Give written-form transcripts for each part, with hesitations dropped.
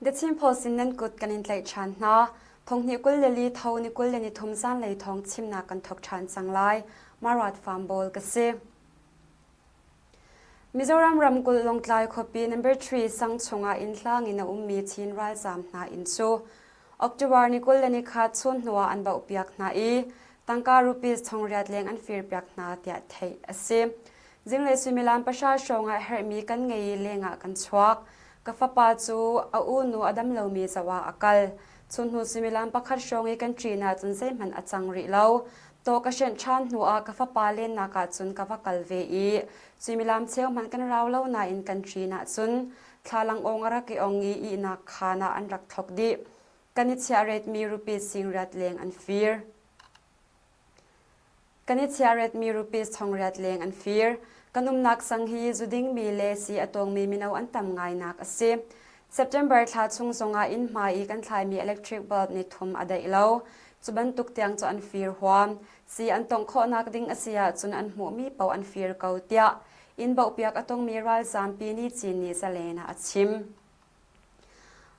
The Chin Post in nan kut kan in tlaih ṭhan hna. Thonghnih 24 tho ni 23 zanlei thawng chimnak kan thawk ṭhan cang lai. Marat Farm Ball ka si. Mizoram ramkulh Lawngtlai khuapi number 3 sang chungah inn hlang in a ummi Chin ralzaam hna inn cu October ni 24 chun hnuah an bauhpiak hna i tangka rupees thongriat leng an firpiak hna tiah theih a si. Zinglei suimilam pahra hrawng ah herhmi kan ngei i lengah kan chuak. Ka fapa cu a unu a dam lomi zoh ah a kal. Chunhnu suimilam pakhat hrawng i kan ṭin ahcun zeihmanh a cang rih lo. Tawh ka hrenh ṭhan hnuah ka fapa lennak ahcun ka va kal ve i suimilam cheu hmanh kan rau lo nain kan ṭin ahcun thlalang awng a rak i ong i ihnak khaan ah an rak thlok dih. Kan i chiahretmi rupees singriat leng an fir. Kan i chiahretmi rupees thongriat leng an fir. Kan umnak sang hi zu dingmi le si a tawngmi mino an tam ngainak a si. September thla chung zongah inn hmai i kan thlaimi electric bulb ni thum a daih lo. Cu bantuk tiang cu an fir huam. Si an tongh khawhnak ding a si ahcun an hmuhmi paoh an fir ko tiah inn bohpiak a tongmi ralzaampi nih Cin nih Zalen ah a chim.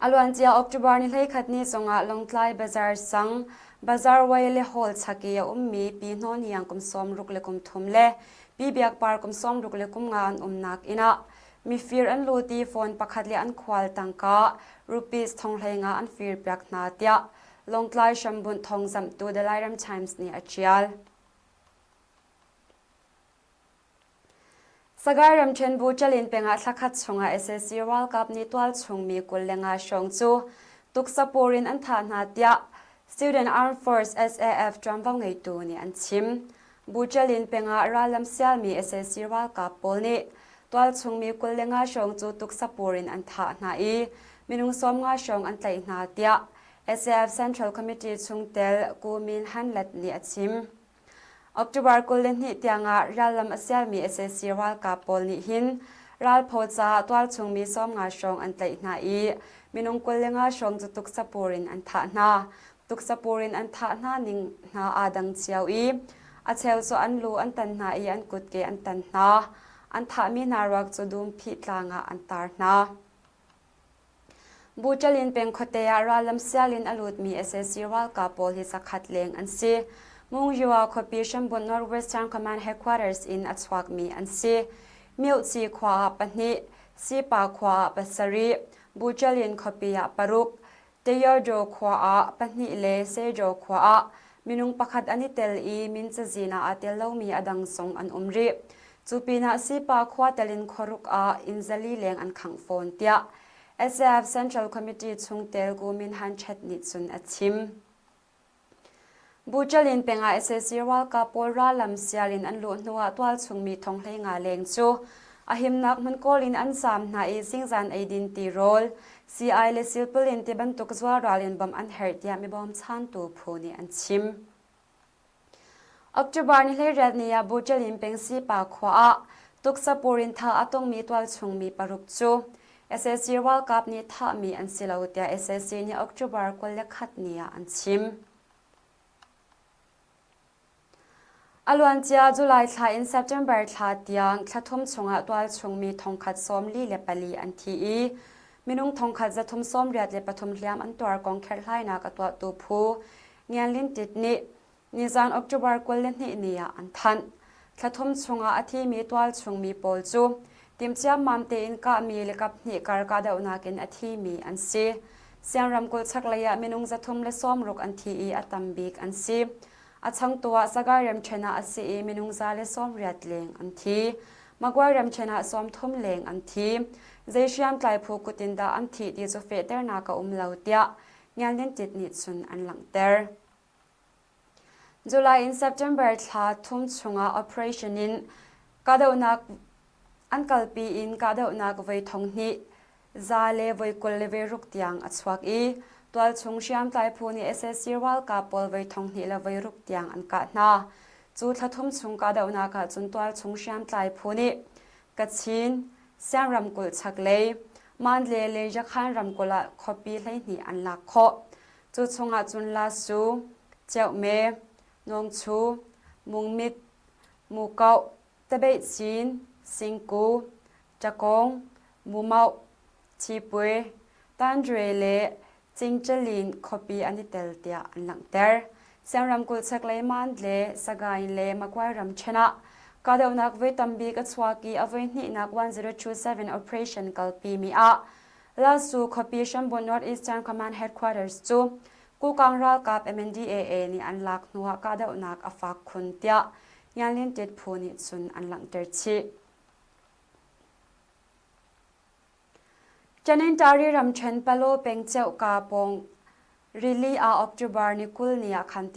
A luancia October ni 11 ni zongah Lawngtlai Bazar sang Bazar Way le Hall chak i a ummi Pi Hnawn Iang kum 60 le kum thum le Pi Biak Par kum 60 le kum nga an umnak inn ah mifir an lut i phone pakhat le an khual tangka rupees thonghlei nga an firpiak hna tiah Lawngtlai hrambunh thawngzamhtu The Lairam Times nih a ṭial. Sagaing ramṭhen bu Ṭalin peng ah thlakhat chungah sac ralkap nih tualchung mi 25 hrawng cu tuksapur in an thah hna tiah Student Armed Force SAF ṭuanvo ngeitu nih an chim. Bu Ṭalin peng ah rallam sialmi sac ralkap pawl nih tualchung mi 25 hrawng cu tuksapur in an thah hna i minung 50 hrawng an tlaih hna tiah SAF Central Committee chungtel Ku Min Han Let nih a chim. October 22 tiangah rallam a sialmi sac ralkap pawl nih hin ralphaw caah tualchung mi 50 hrawng an tlaih hna i minung 25 hrawng cu tuksapur in an thah hna. Tuksapur in an thah hna ning hna aa dang cio i a cheu cu an lu an tan hna i an kutke an tan hna. An thahmi hna ruak cu dum phih tlang ah an tar hna. Buṭalin peng khuate ah rallam sial in a lutmi sac ralkap pawl hi zakhat leng an si. Mungyiwa khuapi hrambunh North Western Command Headquarters in a chuakmi an si. Myohci khua ah pahnih, Sipa khua ah pasarih, Buṭalin khuapi ah paruk, Teyodo khua ah pahnih le Sejo khua ah minung pakhat an i tel i min cazin ah aa tel lomi a dang zong an um rih. Cu pinah Sipa khua tel in khuaruk ah inn zali leng an khangh fawn tiah SAF Central Committee chungtel Gu Min Han Chet nih cun a chim. Buchalin peng ah sac ralkap pawl rallam sial in an luh hnuah tualchung mi thong 15 leng cu a himnak hmun kawl in an zaam hna i zingzan eidin tirawl, sii le silpalin ti bantuk zualral in bawmh an herh tiah mibawmchantu phu nih an chim. October ni 18 ni ah Buchalin peng Sipa khua ah tuksapur in thah a tongmi tualchung mi paruk cu sac ralkap nih thahmi an si lo tiah sac nih October 21 ni ah an chim. A luancia July thla in September thla tiang thla thum chungah tualchung mi 144 an thi i minung 1383 hliam an tuar kong kherhhlainak a tuahtu phu Ngian Lin Tit nih Nizan October 22 ni ah an thanh. Thla thum chungah a thimi tualchung mi pawl cu timhciammam tein kahmi le kaphnih kar kahdohnak in a thimi an si. Siang ramkulh chaklei ah minung 360 an thi i a tam bik an si. A changtu ah Sagaing ramṭhen ah a si i minung 180 leng an thi. Magway ramṭhen ah 30 leng an thi. Zei hriamtlai phu kut in dah an thih ti cu fehternak a um lo tiah Ngian Lin Tit nih cun an langhter. July in September thla thum chungah operation in kahdohnak an kalpi in kahdohnak voi thong hnih za le voi kul le voi ruk tiang a chuak i tualchung hriamtlai phu nih sac ralkap pawl voi thong hnih le voi ruk tiang an kah hna. Cu thla thum chung kahdohnak ah cun tualchung hriamtlai phu nih Kachin, Siang ramkulh chaklei, Mandalay le Yakhan ramkulh ah khuapi 12 an lak khawh. Cu chungah cun Lasu, Ceuhme, Nawngchu, Mungmit, Mukoh, Tabeihcin, Singku, Ṭakawng, Mumauh, Thipui, Tandre le Cingcalin khuapi an i tel tiah an langhter. Siang ramkulh chaklei Mandle, Sagaing le Magway ramṭhen ah kahdohnak voi tambik a chuak i a voihnihnak 1027 operation kalpimi ah Lasu khuapi hrambunh North Eastern Command Headquarters cu Kukang ralkap MNDAA nih an lak hnuah kahdohnak a fak khun tiah Nyanlin Tit phu nih cun an langhter chih. Tanintari ramṭhen Palo peng Ceuhka pawng rili ah October ni 20 ni ah khan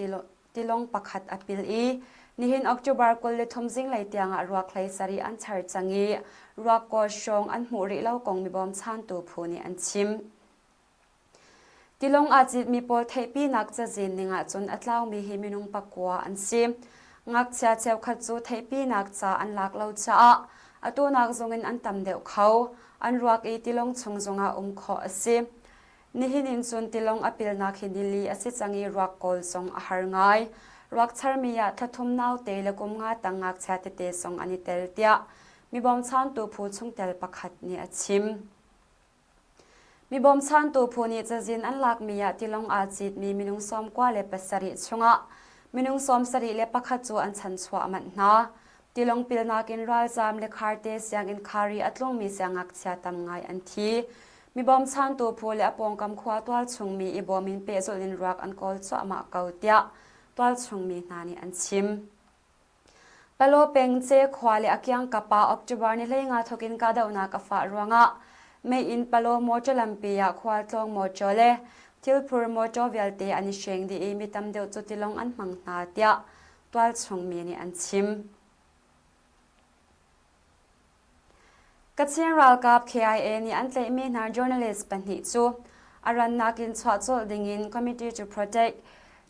tilawng pakhat a pil i nihin October 23 zinglei tiangah ruak hlei sarih an char cang i ruak kawl hrawng an hmuh rih lo kong mi bawmchantu phu nih an chim. Tilawng aa citmi pawl theihpinak cazin ning ahcun a tlaumi hi minung pakua an si. Ngakchia cheukhat cu theihpinak ca an lak lo caah atu nak zongin an tam deuh kho. An ruak i tilawng chung zongah um khawh a si. Nihin in cun tilawng a pilnak hi nili a si cang i ruak kawl zong a har ngai. Ruak charmi ah thlathum naute le kum nga tang ngakchia tete zong an i tel tiah mi bawmchantu phu chungtel pakhat nih a chim. Mi bawmchantu phu nih cazin an lakmi ah tilawng aa citmi minung 97 chungah minung 71 cu an chanchuah manh hna. Tilawng pilnak in ralzaam le kharte sianginn khar i a tlungmi siangngakchia tam ngai an thi. Mi bawmchantu phu le a pawngkam khua tualchungmi i bawm in pehzulh in ruak an kawl cuahmah ko tiah tualchungmi hna nih an chim. Palaw peng Ce khua le a kiangkap ah October ni 15 thawk in kahdohnak a fah ruangah meiinn Palaw mawṭaw lampi ah khualtlawng mawṭaw le thilphur mawṭaw vialte an i hreng dih i mi tam deuh cu tilawng an hmang hna tiah tualchung mi nih an chim. Kachin ralkap KIA nih an tlaihmi hna journalist pahnih cu a rannak in chuah colh dingin Committee to Protect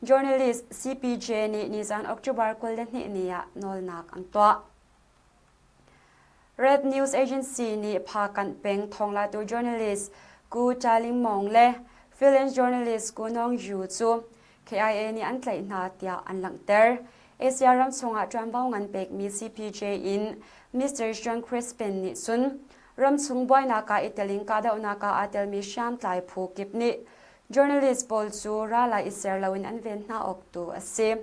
Journalists CPJ nih nizan October 22 ni ah nawlnak an tuah. Red News Agency nih Phakanh peng thawnglatu journalist Ku Chaling Mong le freelance journalist Ku Nawng Yu cu KIA nih an tlaih hna tiah an langhter. Asia ram chungah ṭuanvo ngan pekmi CPJ in Mr. Sean Crispin nih cun ramchung buainak ah i telin kahdohnak ah aa telmi hriamtlai phu kip nih journalist pawl cu ral ah i ser loin an ven hna awk tu a si.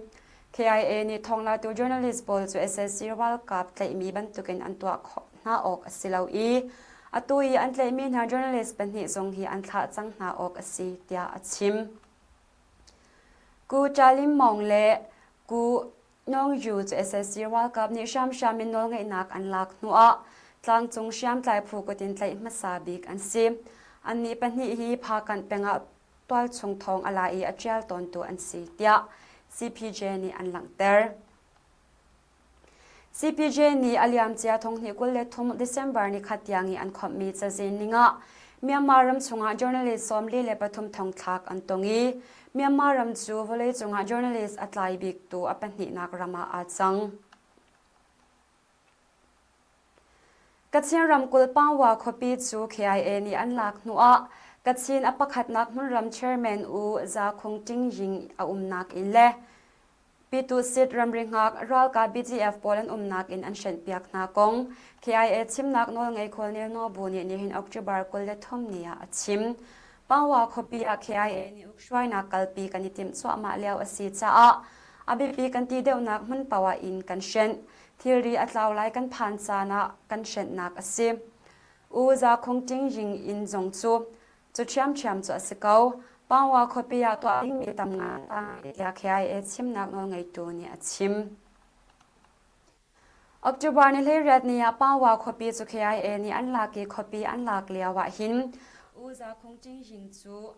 KIA nih thawnglatu journalist pawl cu sac ralkap tlaihmi bantukin an tuah khawh hna awk a si lo i atu i an tlaihmi hna journalist pahnih zong hi an thlah cang hna awk a si tiah a chim. Ku Chalim Maung le Ku Nawng Yu cu sac ralkap nih hramhram in nawlngeihnak an lak hnuah tlangcung hriamtlai phu kut in tlaih hmasa bik an si. Annih pahnih hi Phakanh pengah tualchung thawng a la i a ṭial tawntu an si tiah CPJ nih an langhter. CPJ nih a liamcia thonghnih 23 December nikhat tiang i an khawmhmi cazin ningah Myanmar ram chungah journalist 43 thongthlak an tong i Myanmar ram cu vawleicung ah journalist a tlai biktu a pahnihnak ram ah aa cang. Kachin ramkulh Pangwa khuapi cu KIA nih an lak hnuah Kachin a pakhatnak hmunram chairman U Za Khung Ting Ying a umnak inn le Pitusit ramri hngak ralkap BGF pawl an umnak in an hrenhpiak hna kong KIA chimnak nawlngei Colonel Nobu nih nihin October 23 ni ah a chim. Pangwa khuapi ah KIA nih ukhruainak kalpi kan i timh cuahmah lio a si caah a biapi kan ti deuhnak hmun poah in kan hrenh. Thilri a tlau lai kan phan caan ah kan hrenhnak a si. U Za Khung Ting Ying inn zong cu Cu ṭhiamṭhiam cu a si ko. Pangwa khuapi ah tuah dingmi tam ngai tiah KIA chimnak nawlngeitu nih a chim. October ni 18 ni ah Pangwa khuapi cu KIA nih an lak i khuapi an lak lio ah hin U Za Khung Ting Ying cu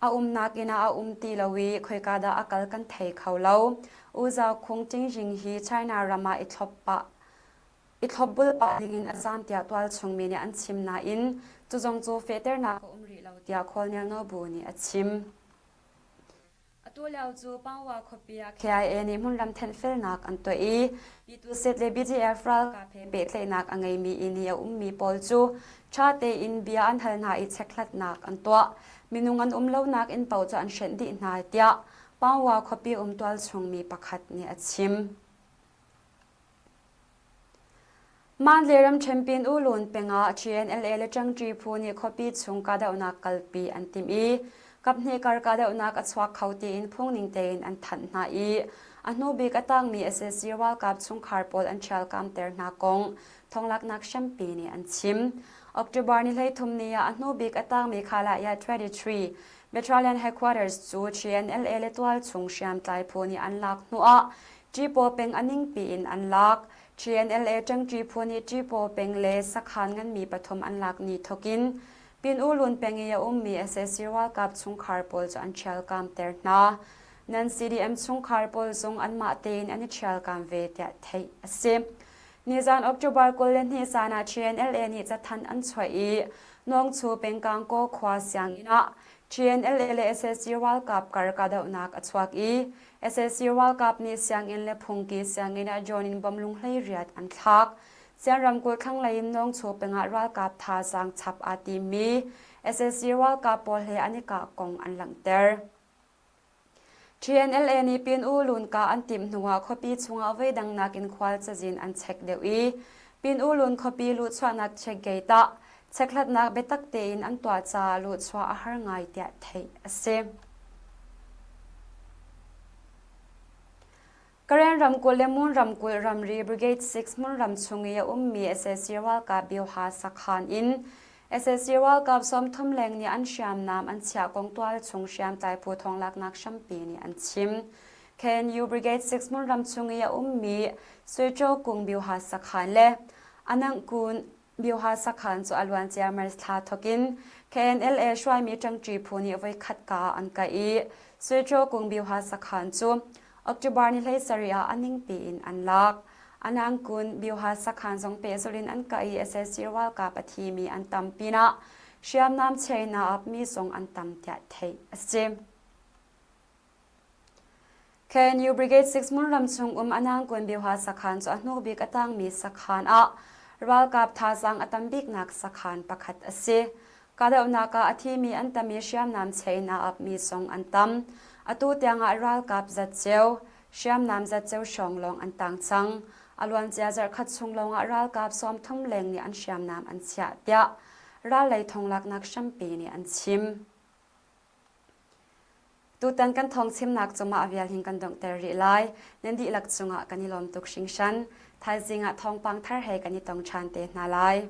a umnak inn ah a um ti lo i khoika dah a kal kan thei kho lo. U Za Khung Ting Ying hi China ram ah i thlop pah I thlopbul pah dingin a zaam tiah tualchung mi nih an chim nain cu zong cu fehternak a um rih lo tiah Colonel Nobu nih a chim. Atu lio cu Pangwa khuapi ah KIA nih hmunram thenhfelnak an tuah i Pitusit le BGF ralkap he pehtlaihnak a ngeimi inn i a ummi pawl cu ṭha tein bia an hal hna i chekhlatnak an tuah. Minung an um lonak inn paoh cu an hrenh dih hna tiah Pangwa khuapi um tualchung mi pakhat nih a chim. Mandalay ramṭhen Pin U Lun peng ah TNLA le Ṭangṭi phu nih khuapi chung kahdohnak kalpi an timh i kaphnih kar kahdohnak a chuak kho tiin phungning tein an thanh hna i a hnu bik a tangmi sac ralkap chungkhar pawl an ṭhialkamter hna kong thonglaknak hrampi nih an chim. October ni 13 ni ah a hnu bik a tangmi Khalaya 23 Battalion Headquarters cu TNLA le tualchung hriamtlai phu nih an lak hnuah Ṭipaw peng a ningpi in an lak. TNLA ṭangṭi phu nih Ṭipaw peng le sakhan nganmi pathum an lak ni thokin Pin U Lun peng i a ummi sac ralkap chungkhar pawl cu an ṭhialkamter hna. Nan CDM chungkhar pawl zong anmah tein an i ṭhialkam ve tiah theih a si. Nizan October 22 zan ah TNLA nih cathanh an chuah i Nawngchu pengkang Kaw khua sianginn ah TNLA le sac ralkap kar kahdohnak a chuak i sac ralkap nih sianginn le phungki sianginn ah drone in bom lunghlei riat an thlak. Sian ramkulh thlanglei in Nawngchu pengah ralkap thazaang chap aa timmi sac ralkap pawl he an i kah kong an langhter. TNLA nih Pin U Lun kah an timh hnuah khuapi chungah voidang nakin khual cazin an check deuh i Pin U Lun khuapi luhchuahnak check gate ah chekhlatnak biatak tein an tuah caah luhchuah a har ngai tiah theih a si. Karen ramkulh le Mon ramkulh ramri Brigade 6 hmunram chung i a ummi sac ralkap Bioha sakhan in sac ralkap 30 leng nih an hriamnam an chiah kong tualchung hriamtlai phu thawnglaknak hrampi nih an chim. KNU Brigade 6 hmunram chung i a ummi Suicho Kung Bioha sakhan le Anangkun Bioha sakhan cu a luancia March thla thawkin KNLA hruaimi ṭangṭi phu nih voikhat ka an kah i Suicho Kung Bioha sakhan cu October ni 17 ah a ningpi in an lak. Anangkun Bioha sakhan zong pehzulh in an kah i sac ralkap a thimi an tam pinah hriamnam China apmi zong an tam tiah theih a si. KNU Brigade 6 hmunram chung um Anangkun Bioha sakhan cu a hnu bik a tangmi sakhan ah ralkap thazaang a tam biknak sakhan pakhat a si. Kahdohnak ah a thimi an tam i hriamnam chei in aa apmi zong an tam. Atu tiangah ralkap zatceo, hriamnam zatceo hrawng lawng an tang cang. A luancia zarhkhat chung lawngah ralkap 30 leng nih an hriamnam an chiah tiah ral lei thonglaknak hrampi nih an chim. Tutan kan thawngchimnak cu mah vial hin kan donghter rih lai. Nan dihlak cungah kan i lawm tuk hringhran. Thaizing ah thawngpang thar he kan i tong ṭhan te hna lai.